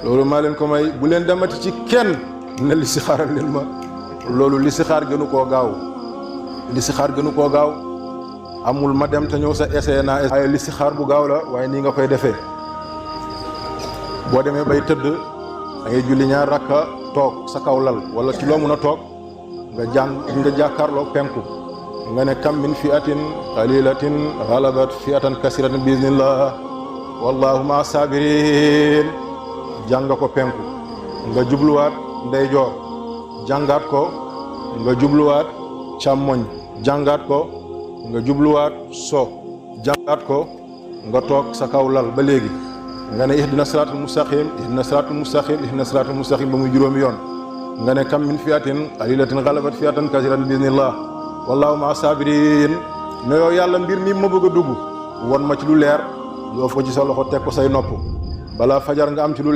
loolu maa leen ko may. bu leen demati ci kenn ne listixaaral leen ma. loolu listixaar gënu koo gaaw. listixaar gënu koo gaaw. amul ma dem te ñëw sa essayé naa. waaye listixaar bu gaaw la waaye nii nga koy defee. boo demee bay tëdd da ngay julli ñaar rakka toog sa kaw lal wala ci loo mun a toog nga jàkkaarloo penku nga ne kam min fi'atin qalilatin ghalabat fi'atan kasiratan bi iznillah wallahu ma sabirin. jàng ko penku nga jubluwaat ndeyjoor jàngaat ko nga jubluwaat càmmoñ jàngaat ko nga jubluwaat so jàngaat ko nga toog sa kaw lal ba léegi nga ne ihdina siraatal mustaqim ihdina siraatal mustaqim ihdina siraatal mustaqim ba muy juróomi yoon nga ne kam min fi'atin qalilatin ghalabat fi'atan kasiratan bi iznillah wallahu ma sabirin. ne yow yàlla mbir mi ma bëgg a dugg won ma ci lu leer yoo fa ci sa loxo teg ko say nopp balaa fajar nga am ci lu